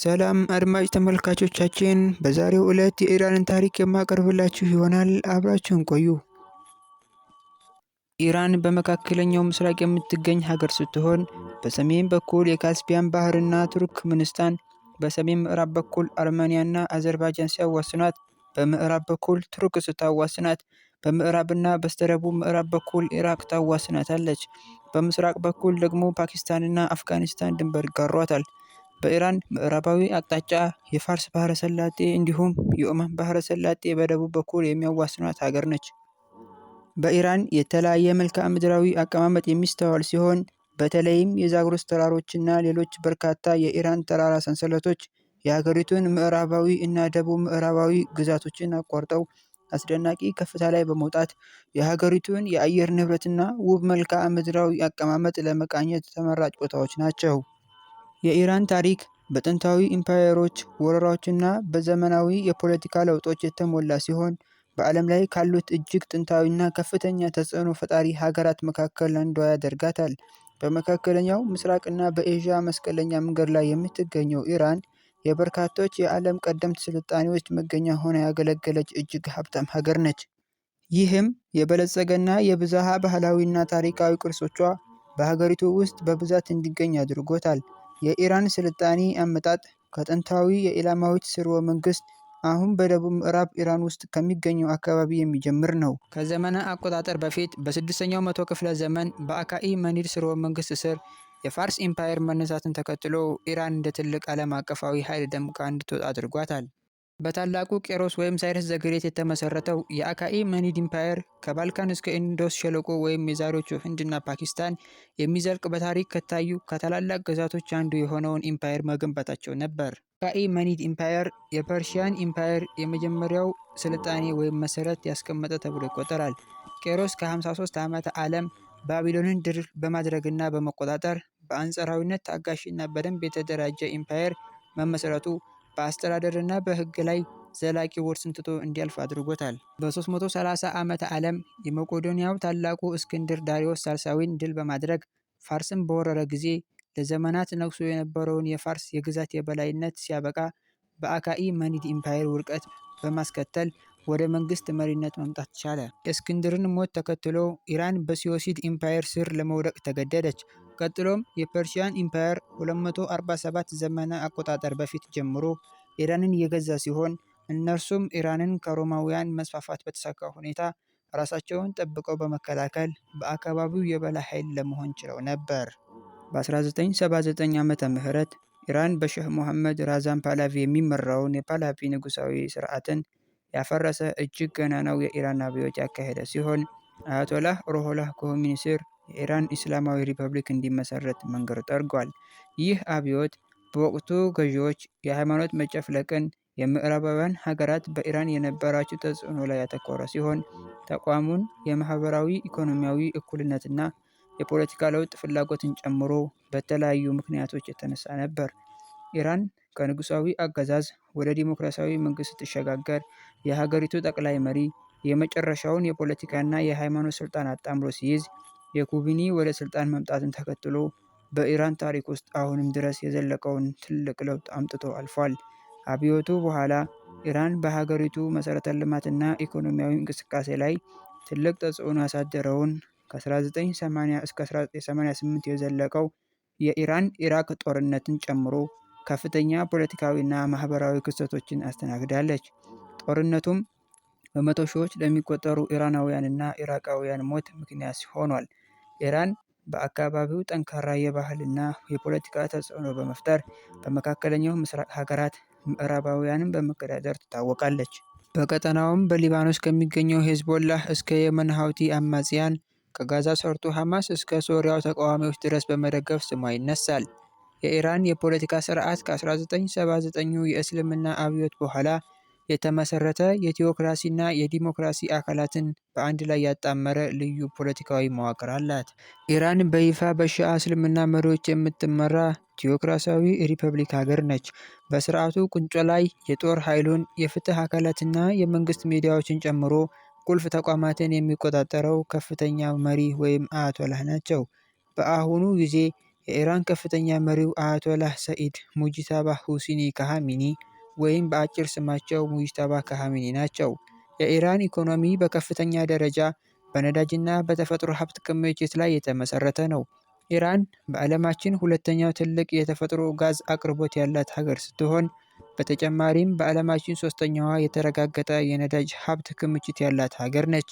ሰላም አድማጭ ተመልካቾቻችን፣ በዛሬው ዕለት የኢራንን ታሪክ የማቀርብላችሁ ይሆናል። አብራችሁን ቆዩ። ኢራን በመካከለኛው ምስራቅ የምትገኝ ሀገር ስትሆን በሰሜን በኩል የካስፒያን ባህርና ቱርክሜኒስታን፣ በሰሜን ምዕራብ በኩል አርሜኒያና አዘርባይጃን ሲያዋስኗት፣ በምዕራብ በኩል ቱርክ ስታዋስናት፣ በምዕራብና በስተደቡብ ምዕራብ በኩል ኢራቅ ታዋስናታለች። በምስራቅ በኩል ደግሞ ፓኪስታንና አፍጋኒስታን ድንበር ይጋሯታል። በኢራን ምዕራባዊ አቅጣጫ የፋርስ ባህረ ሰላጤ እንዲሁም የኦማን ባህረ ሰላጤ በደቡብ በኩል የሚያዋስኗት ሀገር ነች። በኢራን የተለያየ መልክዓ ምድራዊ አቀማመጥ የሚስተዋል ሲሆን በተለይም የዛግሮስ ተራሮችና ሌሎች በርካታ የኢራን ተራራ ሰንሰለቶች የሀገሪቱን ምዕራባዊ እና ደቡብ ምዕራባዊ ግዛቶችን አቋርጠው አስደናቂ ከፍታ ላይ በመውጣት የሀገሪቱን የአየር ንብረትና ውብ መልክዓ ምድራዊ አቀማመጥ ለመቃኘት ተመራጭ ቦታዎች ናቸው። የኢራን ታሪክ በጥንታዊ ኢምፓየሮች፣ ወረራዎችና በዘመናዊ የፖለቲካ ለውጦች የተሞላ ሲሆን በዓለም ላይ ካሉት እጅግ ጥንታዊና ከፍተኛ ተጽዕኖ ፈጣሪ ሀገራት መካከል አንዷ ያደርጋታል። በመካከለኛው ምስራቅና በኤዥያ መስቀለኛ መንገድ ላይ የምትገኘው ኢራን የበርካቶች የዓለም ቀደምት ስልጣኔዎች መገኛ ሆና ያገለገለች እጅግ ሀብታም ሀገር ነች። ይህም የበለጸገና የብዝሃ ባህላዊና ታሪካዊ ቅርሶቿ በሀገሪቱ ውስጥ በብዛት እንዲገኝ አድርጎታል። የኢራን ስልጣኔ አመጣጥ ከጥንታዊ የኢላማዊት ስርወ መንግስት አሁን በደቡብ ምዕራብ ኢራን ውስጥ ከሚገኘው አካባቢ የሚጀምር ነው። ከዘመነ አቆጣጠር በፊት በ6ኛው መቶ ክፍለ ዘመን በአካኢመኒድ ስርወ መንግስት ስር የፋርስ ኢምፓየር መነሳትን ተከትሎ ኢራን እንደ ትልቅ ዓለም አቀፋዊ ኃይል ደምቃ እንድትወጣ አድርጓታል። በታላቁ ቄሮስ ወይም ሳይረስ the Great የተመሰረተው የአካኢመኒድ ኢምፓየር ከባልካን እስከ ኢንዶስ ሸለቆ ወይም የዛሬዎቹ ህንድና ፓኪስታን የሚዘልቅ በታሪክ ከታዩ ከታላላቅ ግዛቶች አንዱ የሆነውን ኢምፓየር መገንባታቸው ነበር። አካኢመኒድ ኢምፓየር የ Persian Empire የመጀመሪያው ስልጣኔ ወይም መሰረት ያስቀመጠ ተብሎ ይቆጠራል። ቄሮስ ከ53 ዓመተ ዓለም ባቢሎንን ድል በማድረግና በመቆጣጠር በአንጻራዊነት ታጋሽና በደንብ የተደራጀ ኢምፓየር መመሰረቱ በአስተዳደርና በህግ ላይ ዘላቂ ውርስን ትቶ እንዲያልፍ አድርጎታል። በ330 ዓመተ ዓለም የመቄዶንያው ታላቁ እስክንድር ዳሪዮስ ሳልሳዊን ድል በማድረግ ፋርስን በወረረ ጊዜ ለዘመናት ነግሶ የነበረውን የፋርስ የግዛት የበላይነት ሲያበቃ በአካኢመኒድ ኢምፓየር ውድቀት በማስከተል ወደ መንግስት መሪነት መምጣት ቻለ። የእስክንድርን ሞት ተከትሎ ኢራን በሴሉሲድ ኢምፓየር ስር ለመውደቅ ተገደደች። ቀጥሎም የ Persian Empire 247 ዘመነ አቆጣጠር በፊት ጀምሮ ኢራንን የገዛ ሲሆን እነርሱም ኢራንን ከሮማውያን መስፋፋት በተሳካ ሁኔታ ራሳቸውን ጠብቀው በመከላከል በአካባቢው የበላይ ኃይል ለመሆን ችለው ነበር። በ1979 ዓመተ ምህረት ኢራን በሻህ ሙሐመድ ራዛን ፓላቪ የሚመራውን የፓላቪ ንጉሳዊ ስርዓትን ያፈረሰ እጅግ ገናናው የኢራን አብዮት ያካሄደ ሲሆን አያቶላህ ሩሆላህ ኮሆሚኒ ስር የኢራን እስላማዊ ሪፐብሊክ እንዲመሰረት መንገድ ጠርጓል። ይህ አብዮት በወቅቱ ገዢዎች የሃይማኖት መጨፍለቅን፣ የምዕራባውያን ሀገራት በኢራን የነበራቸው ተጽዕኖ ላይ ያተኮረ ሲሆን ተቋሙን የማህበራዊ ኢኮኖሚያዊ እኩልነትና የፖለቲካ ለውጥ ፍላጎትን ጨምሮ በተለያዩ ምክንያቶች የተነሳ ነበር። ኢራን ከንጉሳዊ አገዛዝ ወደ ዲሞክራሲያዊ መንግስት ስትሸጋገር የሀገሪቱ ጠቅላይ መሪ የመጨረሻውን የፖለቲካና የሃይማኖት ስልጣን አጣምሮ ሲይዝ የኩቢኒ ወደ ስልጣን መምጣትን ተከትሎ በኢራን ታሪክ ውስጥ አሁንም ድረስ የዘለቀውን ትልቅ ለውጥ አምጥቶ አልፏል። አብዮቱ በኋላ ኢራን በሀገሪቱ መሰረተ ልማትና ኢኮኖሚያዊ እንቅስቃሴ ላይ ትልቅ ተጽዕኖ ያሳደረውን ከ1980 እስከ 1988 የዘለቀው የኢራን ኢራቅ ጦርነትን ጨምሮ ከፍተኛ ፖለቲካዊና ማህበራዊ ክስተቶችን አስተናግዳለች። ጦርነቱም በመቶ ሺዎች ለሚቆጠሩ ኢራናውያንና ኢራቃውያን ሞት ምክንያት ሆኗል። ኢራን በአካባቢው ጠንካራ የባህልና የፖለቲካ ተጽዕኖ በመፍጠር በመካከለኛው ምስራቅ ሀገራት ምዕራባውያንን በመገዳደር ትታወቃለች። በቀጠናውም በሊባኖስ ከሚገኘው ሄዝቦላህ እስከ የመን ሀውቲ አማጽያን፣ ከጋዛ ሰርጡ ሐማስ እስከ ሶሪያው ተቃዋሚዎች ድረስ በመደገፍ ስሟ ይነሳል። የኢራን የፖለቲካ ስርዓት ከ1979 የእስልምና አብዮት በኋላ የተመሰረተ የቲዎክራሲና የዲሞክራሲ አካላትን በአንድ ላይ ያጣመረ ልዩ ፖለቲካዊ መዋቅር አላት። ኢራን በይፋ በሺዓ እስልምና መሪዎች የምትመራ ቲዎክራሲያዊ ሪፐብሊክ ሀገር ነች። በስርዓቱ ቁንጮ ላይ የጦር ኃይሉን፣ የፍትህ አካላትና የመንግስት ሚዲያዎችን ጨምሮ ቁልፍ ተቋማትን የሚቆጣጠረው ከፍተኛ መሪ ወይም አያቶላህ ናቸው። በአሁኑ ጊዜ የኢራን ከፍተኛ መሪው አያቶላህ ሰኢድ ሙጂታባ ሁሲኒ ካሃሚኒ ወይም በአጭር ስማቸው ሙጂታባ ካሃሚኒ ናቸው። የኢራን ኢኮኖሚ በከፍተኛ ደረጃ በነዳጅና በተፈጥሮ ሀብት ክምችት ላይ የተመሰረተ ነው። ኢራን በዓለማችን ሁለተኛው ትልቅ የተፈጥሮ ጋዝ አቅርቦት ያላት ሀገር ስትሆን፣ በተጨማሪም በዓለማችን ሶስተኛዋ የተረጋገጠ የነዳጅ ሀብት ክምችት ያላት ሀገር ነች።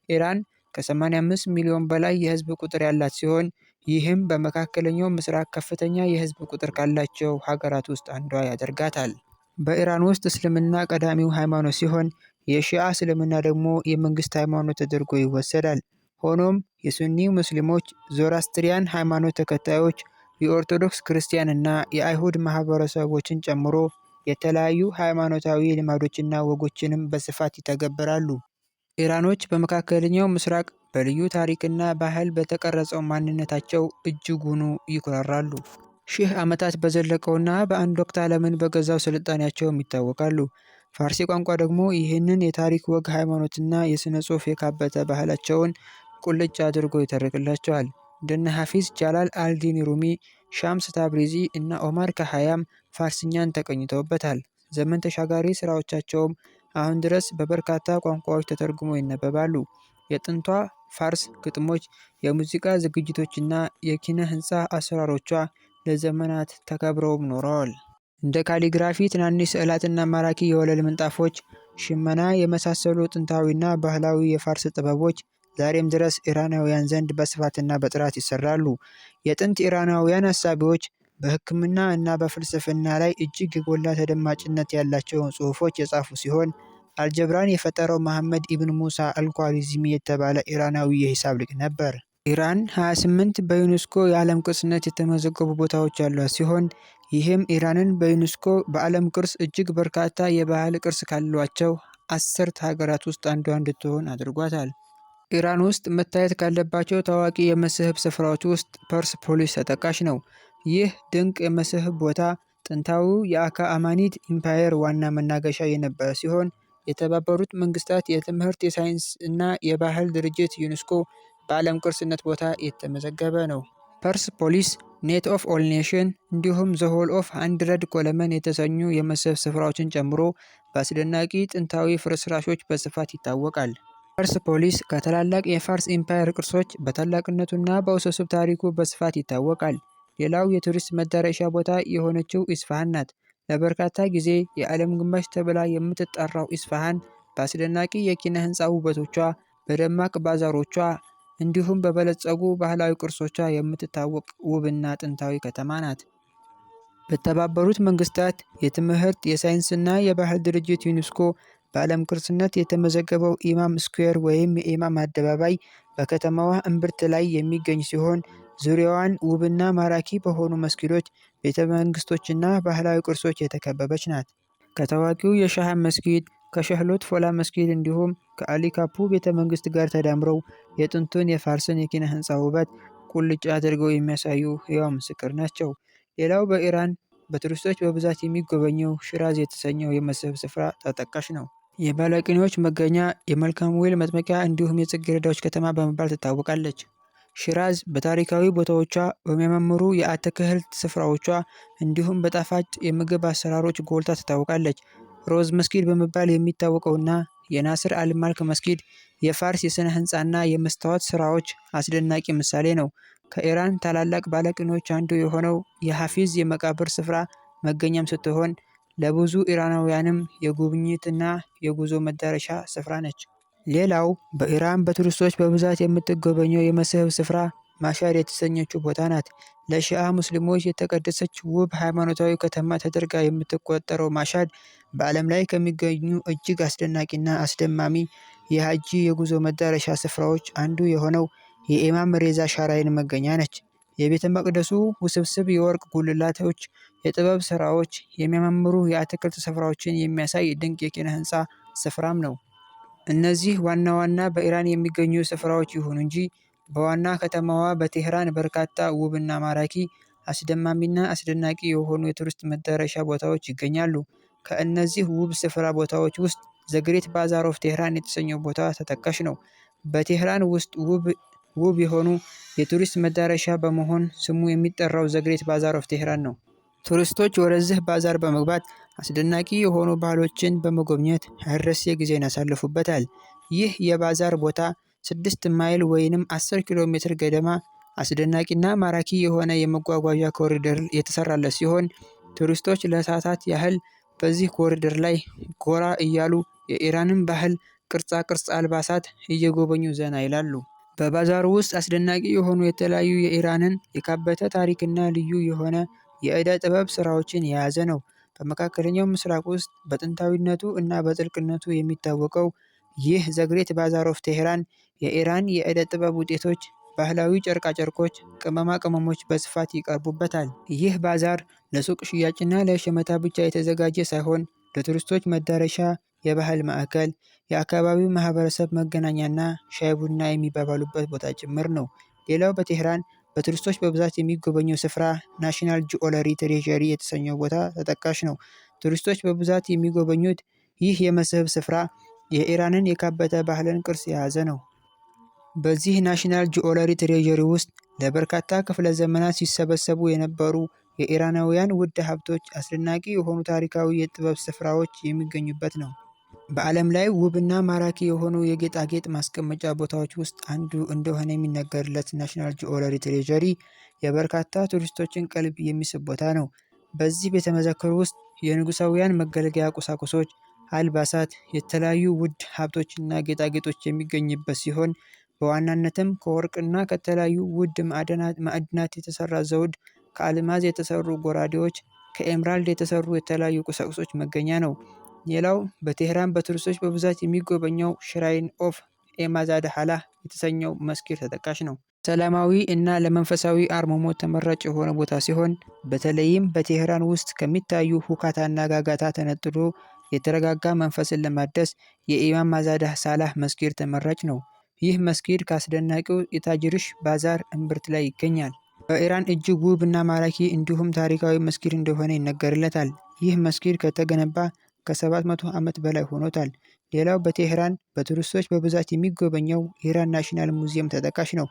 ኢራን ከ85 ሚሊዮን በላይ የህዝብ ቁጥር ያላት ሲሆን፣ ይህም በመካከለኛው ምስራቅ ከፍተኛ የህዝብ ቁጥር ካላቸው ሀገራት ውስጥ አንዷ ያደርጋታል። በኢራን ውስጥ እስልምና ቀዳሚው ሃይማኖት ሲሆን፣ የሺዓ እስልምና ደግሞ የመንግስት ሃይማኖት ተደርጎ ይወሰዳል። ሆኖም የሱኒ ሙስሊሞች፣ ዞራስትሪያን ሃይማኖት ተከታዮች፣ የኦርቶዶክስ ክርስቲያን እና የአይሁድ ማህበረሰቦችን ጨምሮ የተለያዩ ሃይማኖታዊ ልማዶችና ወጎችንም በስፋት ይተገብራሉ። ኢራኖች በመካከለኛው ምስራቅ በልዩ ታሪክና ባህል በተቀረጸው ማንነታቸው እጅጉኑ ይኩራራሉ። ሺህ ዓመታት በዘለቀውና በአንድ ወቅት ዓለምን በገዛው ስልጣኔያቸውም ይታወቃሉ። ፋርሲ ቋንቋ ደግሞ ይህንን የታሪክ ወግ፣ ሃይማኖትና የሥነ ጽሑፍ የካበተ ባህላቸውን ቁልጭ አድርጎ ይተርክላቸዋል። እንደነ ሐፊዝ ጃላል አልዲን ሩሚ፣ ሻምስ ታብሪዚ እና ኦማር ከሃያም ፋርስኛን ተቀኝተውበታል። ዘመን ተሻጋሪ ስራዎቻቸውም አሁን ድረስ በበርካታ ቋንቋዎች ተተርጉመው ይነበባሉ። የጥንቷ ፋርስ ግጥሞች፣ የሙዚቃ ዝግጅቶችና የኪነ ህንፃ አሰራሮቿ ለዘመናት ተከብረውም ኖረዋል። እንደ ካሊግራፊ፣ ትናንሽ ስዕላትና ማራኪ የወለል ምንጣፎች፣ ሽመና የመሳሰሉ ጥንታዊና ባህላዊ የፋርስ ጥበቦች ዛሬም ድረስ ኢራናውያን ዘንድ በስፋትና በጥራት ይሰራሉ። የጥንት ኢራናውያን አሳቢዎች በሕክምና እና በፍልስፍና ላይ እጅግ የጎላ ተደማጭነት ያላቸውን ጽሑፎች የጻፉ ሲሆን፣ አልጀብራን የፈጠረው መሐመድ ኢብን ሙሳ አልኳሪዝሚ የተባለ ኢራናዊ የሂሳብ ሊቅ ነበር። ኢራን 28 በዩኔስኮ የዓለም ቅርስነት የተመዘገቡ ቦታዎች ያሏት ሲሆን፣ ይህም ኢራንን በዩኔስኮ በዓለም ቅርስ እጅግ በርካታ የባህል ቅርስ ካሏቸው 10 ሀገራት ውስጥ አንዷ እንድትሆን አድርጓታል። ኢራን ውስጥ መታየት ካለባቸው ታዋቂ የመስህብ ስፍራዎች ውስጥ ፐርስ ፖሊስ ተጠቃሽ ነው። ይህ ድንቅ የመስህብ ቦታ ጥንታዊው የአካአማኒድ ኢምፓየር ዋና መናገሻ የነበረ ሲሆን፣ የተባበሩት መንግስታት የትምህርት፣ የሳይንስ እና የባህል ድርጅት ዩኔስኮ በዓለም ቅርስነት ቦታ የተመዘገበ ነው። ፐርስ ፖሊስ፣ Net of All Nation እንዲሁም The Hall of Hundred Column የተሰኙ የመስህብ ስፍራዎችን ጨምሮ በአስደናቂ ጥንታዊ ፍርስራሾች በስፋት ይታወቃል። ፐርስ ፖሊስ ከታላላቅ የፋርስ ኢምፓየር ቅርሶች በታላቅነቱና በውስብስብ ታሪኩ በስፋት ይታወቃል። ሌላው የቱሪስት መዳረሻ ቦታ የሆነችው ኢስፋሃን ናት። ለበርካታ ጊዜ የዓለም ግማሽ ተብላ የምትጠራው ኢስፋሃን በአስደናቂ የኪነ ህንፃ ውበቶቿ፣ በደማቅ ባዛሮቿ እንዲሁም በበለጸጉ ባህላዊ ቅርሶቿ የምትታወቅ ውብና ጥንታዊ ከተማ ናት። በተባበሩት መንግስታት የትምህርት፣ የሳይንስና የባህል ድርጅት ዩኔስኮ በዓለም ቅርስነት የተመዘገበው ኢማም ስኩዌር ወይም የኢማም አደባባይ በከተማዋ እምብርት ላይ የሚገኝ ሲሆን፣ ዙሪያዋን ውብና ማራኪ በሆኑ መስጊዶች፣ ቤተመንግስቶችና ባህላዊ ቅርሶች የተከበበች ናት። ከታዋቂው የሻህ መስጊድ፣ ከሸህሎት ፎላ መስጊድ እንዲሁም ከአሊካፑ ቤተ መንግስት ጋር ተዳምረው የጥንቱን የፋርስን የኪነ ህንፃ ውበት ቁልጭ አድርገው የሚያሳዩ ሕያው ምስክር ናቸው። ሌላው በኢራን በቱሪስቶች በብዛት የሚጎበኘው ሽራዝ የተሰኘው የመስህብ ስፍራ ተጠቃሽ ነው። የባለቅኔዎች መገኛ፣ የመልካም ወይል መጥመቂያ እንዲሁም የጽጌረዳዎች ከተማ በመባል ትታወቃለች። ሽራዝ በታሪካዊ ቦታዎቿ፣ በሚያማምሩ የአትክልት ስፍራዎቿ እንዲሁም በጣፋጭ የምግብ አሰራሮች ጎልታ ትታወቃለች። ሮዝ መስጊድ በመባል የሚታወቀውና የናስር አልማልክ መስጊድ የፋርስ የሥነ ሕንፃና የመስታወት ስራዎች አስደናቂ ምሳሌ ነው። ከኢራን ታላላቅ ባለቅኔዎች አንዱ የሆነው የሐፊዝ የመቃብር ስፍራ መገኛም ስትሆን፣ ለብዙ ኢራናውያንም የጉብኝትና የጉዞ መዳረሻ ስፍራ ነች። ሌላው በኢራን በቱሪስቶች በብዛት የምትጎበኘው የመስህብ ስፍራ ማሻድ የተሰኘችው ቦታ ናት። ለሺአ ሙስሊሞች የተቀደሰች ውብ ሃይማኖታዊ ከተማ ተደርጋ የምትቆጠረው ማሻድ በዓለም ላይ ከሚገኙ እጅግ አስደናቂና አስደማሚ የሀጂ የጉዞ መዳረሻ ስፍራዎች አንዱ የሆነው የኢማም ሬዛ ሻራይን መገኛ ነች። የቤተ መቅደሱ ውስብስብ የወርቅ ጉልላቶች፣ የጥበብ ስራዎች፣ የሚያማምሩ የአትክልት ስፍራዎችን የሚያሳይ ድንቅ የኪነ ህንፃ ስፍራም ነው። እነዚህ ዋና ዋና በኢራን የሚገኙ ስፍራዎች ይሁኑ እንጂ በዋና ከተማዋ በቴህራን በርካታ ውብና ማራኪ፣ አስደማሚና አስደናቂ የሆኑ የቱሪስት መዳረሻ ቦታዎች ይገኛሉ። ከእነዚህ ውብ ስፍራ ቦታዎች ውስጥ The Great Bazaar of Tehran የተሰኘው ቦታ ተጠቃሽ ነው። በቴህራን ውስጥ ውብ ውብ የሆኑ የቱሪስት መዳረሻ በመሆን ስሙ የሚጠራው The Great Bazaar of Tehran ነው። ቱሪስቶች ወደዚህ ባዛር በመግባት አስደናቂ የሆኑ ባህሎችን በመጎብኘት አይረሴ ጊዜን ያሳልፉበታል። ይህ የባዛር ቦታ 6 ማይል ወይንም 10 ኪሎ ሜትር ገደማ አስደናቂና ማራኪ የሆነ የመጓጓዣ ኮሪደር የተሰራለት ሲሆን ቱሪስቶች ለሰዓታት ያህል በዚህ ኮሪደር ላይ ጎራ እያሉ የኢራንን ባህል፣ ቅርጻ ቅርጽ፣ አልባሳት እየጎበኙ ዘና ይላሉ። በባዛሩ ውስጥ አስደናቂ የሆኑ የተለያዩ የኢራንን የካበተ ታሪክና ልዩ የሆነ የዕደ ጥበብ ስራዎችን የያዘ ነው። በመካከለኛው ምስራቅ ውስጥ በጥንታዊነቱ እና በጥልቅነቱ የሚታወቀው ይህ The Great Bazaar of Tehran የኢራን የዕደ ጥበብ ውጤቶች፣ ባህላዊ ጨርቃጨርቆች፣ ቅመማ ቅመሞች በስፋት ይቀርቡበታል። ይህ ባዛር ለሱቅ ሽያጭና ለሸመታ ብቻ የተዘጋጀ ሳይሆን ለቱሪስቶች መዳረሻ፣ የባህል ማዕከል፣ የአካባቢው ማህበረሰብ መገናኛና ሻይ ቡና የሚባባሉበት ቦታ ጭምር ነው። ሌላው በቴህራን በቱሪስቶች በብዛት የሚጎበኘው ስፍራ National Jewelry Treasury የተሰኘው ቦታ ተጠቃሽ ነው። ቱሪስቶች በብዛት የሚጎበኙት ይህ የመስህብ ስፍራ የኢራንን የካበተ ባህልን ቅርስ የያዘ ነው። በዚህ National Jewelry Treasury ውስጥ ለበርካታ ክፍለ ዘመናት ሲሰበሰቡ የነበሩ የኢራናውያን ውድ ሀብቶች፣ አስደናቂ የሆኑ ታሪካዊ የጥበብ ስፍራዎች የሚገኙበት ነው። በዓለም ላይ ውብና ማራኪ የሆኑ የጌጣጌጥ ማስቀመጫ ቦታዎች ውስጥ አንዱ እንደሆነ የሚነገርለት National Jewelry Treasury የበርካታ ቱሪስቶችን ቀልብ የሚስብ ቦታ ነው። በዚህ ቤተመዘክር ውስጥ የንጉሳውያን መገልገያ ቁሳቁሶች፣ አልባሳት፣ የተለያዩ ውድ ሀብቶችና ጌጣጌጦች የሚገኝበት ሲሆን በዋናነትም ከወርቅና ከተለያዩ ውድ ማዕድናት የተሰራ ዘውድ፣ ከአልማዝ የተሰሩ ጎራዴዎች፣ ከ emerald የተሰሩ የተለያዩ ቁሳቁሶች መገኛ ነው። ሌላው በቴህራን በቱሪስቶች በብዛት የሚጎበኘው Shrine of ኤማዛድ ሀላህ የተሰኘው መስጊድ ተጠቃሽ ነው። ሰላማዊ እና ለመንፈሳዊ አርምሞ ተመራጭ የሆነ ቦታ ሲሆን በተለይም በቴህራን ውስጥ ከሚታዩ ሁካታና ጋጋታ ተነጥሎ የተረጋጋ መንፈስን ለማደስ የኢማም ማዛዳህ ሳላህ መስጊድ ተመራጭ ነው። ይህ መስጊድ ከአስደናቂው የታጅሪሽ ባዛር እምብርት ላይ ይገኛል። በኢራን እጅግ ውብ እና ማራኪ እንዲሁም ታሪካዊ መስጊድ እንደሆነ ይነገርለታል። ይህ መስጊድ ከተገነባ ከ700 ዓመት በላይ ሆኖታል። ሌላው በቴህራን በቱሪስቶች በብዛት የሚጎበኘው ኢራን National Museum ተጠቃሽ ነው።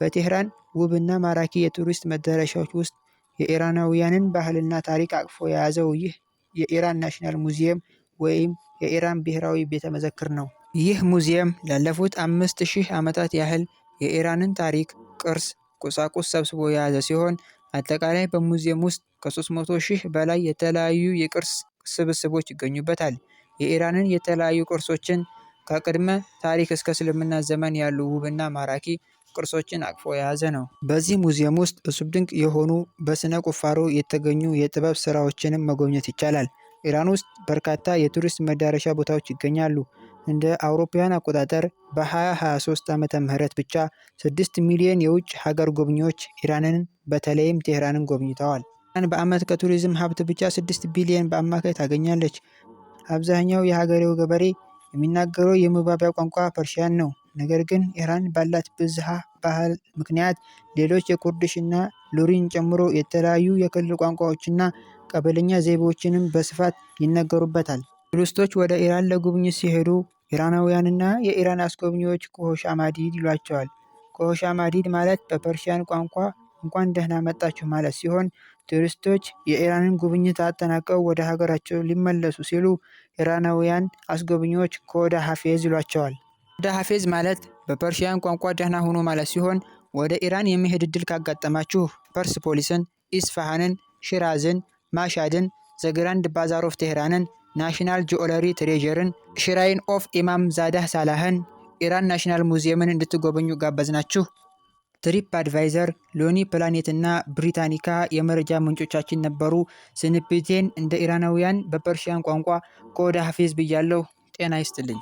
በቴህራን ውብና ማራኪ የቱሪስት መዳረሻዎች ውስጥ የኢራናውያንን ባህልና ታሪክ አቅፎ የያዘው ይህ የኢራን National Museum ወይም የኢራን ብሔራዊ ቤተ መዘክር ነው። ይህ ሙዚየም ላለፉት 5000 ዓመታት ያህል የኢራንን ታሪክ፣ ቅርስ፣ ቁሳቁስ ሰብስቦ የያዘ ሲሆን አጠቃላይ በሙዚየም ውስጥ ከ300 ሺህ በላይ የተለያዩ የቅርስ ስብስቦች ይገኙበታል። የኢራንን የተለያዩ ቅርሶችን ከቅድመ ታሪክ እስከ እስልምና ዘመን ያሉ ውብና ማራኪ ቅርሶችን አቅፎ የያዘ ነው። በዚህ ሙዚየም ውስጥ እጹብ ድንቅ የሆኑ በስነ ቁፋሮ የተገኙ የጥበብ ስራዎችንም መጎብኘት ይቻላል። ኢራን ውስጥ በርካታ የቱሪስት መዳረሻ ቦታዎች ይገኛሉ። እንደ አውሮፓውያን አቆጣጠር በ2023 ዓመተ ምህረት ብቻ 6 ሚሊዮን የውጭ ሀገር ጎብኚዎች ኢራንን በተለይም ቴህራንን ጎብኝተዋል። ኢራን በዓመት ከቱሪዝም ሀብት ብቻ 6 ቢሊዮን በአማካይ ታገኛለች። አብዛኛው የሀገሬው ገበሬ የሚናገረው የመግባቢያ ቋንቋ Persian ነው። ነገር ግን ኢራን ባላት ብዝሃ ባህል ምክንያት ሌሎች የኩርድሽ እና ሉሪን ጨምሮ የተለያዩ የክልል ቋንቋዎችና ቀበለኛ ዘይቤዎችንም በስፋት ይነገሩበታል። ቱሪስቶች ወደ ኢራን ለጉብኝት ሲሄዱ ኢራናውያንና የኢራን አስጎብኚዎች خوش آمدید ይሏቸዋል። خوش آمدید ማለት በ Persian ቋንቋ እንኳን ደህና መጣችሁ ማለት ሲሆን ቱሪስቶች የኢራንን ጉብኝት አጠናቀው ወደ ሀገራቸው ሊመለሱ ሲሉ ኢራናውያን አስጎብኚዎች خدا حافظ ይሏቸዋል። خدا حافظ ማለት በ Persian ቋንቋ ደህና ሁኑ ማለት ሲሆን ወደ ኢራን የመሄድ እድል ካጋጠማችሁ ፐርስፖሊስን፣ ኢስፋሃንን፣ ሽራዝን፣ ማሻድን፣ The Grand Bazaar of Tehran ን፣ National Jewelry Treasury ን፣ Shrine of ኢማም ዛዳህ ሳላህን፣ ኢራን National Museum ን እንድትጎበኙ ጋበዝናችሁ። TripAdvisor፣ Lonely Planet እና ብሪታኒካ የመረጃ ምንጮቻችን ነበሩ። ስንብቴን እንደ ኢራናውያን በ Persian ቋንቋ خدا حافظ ብያለሁ። ጤና ይስጥልኝ።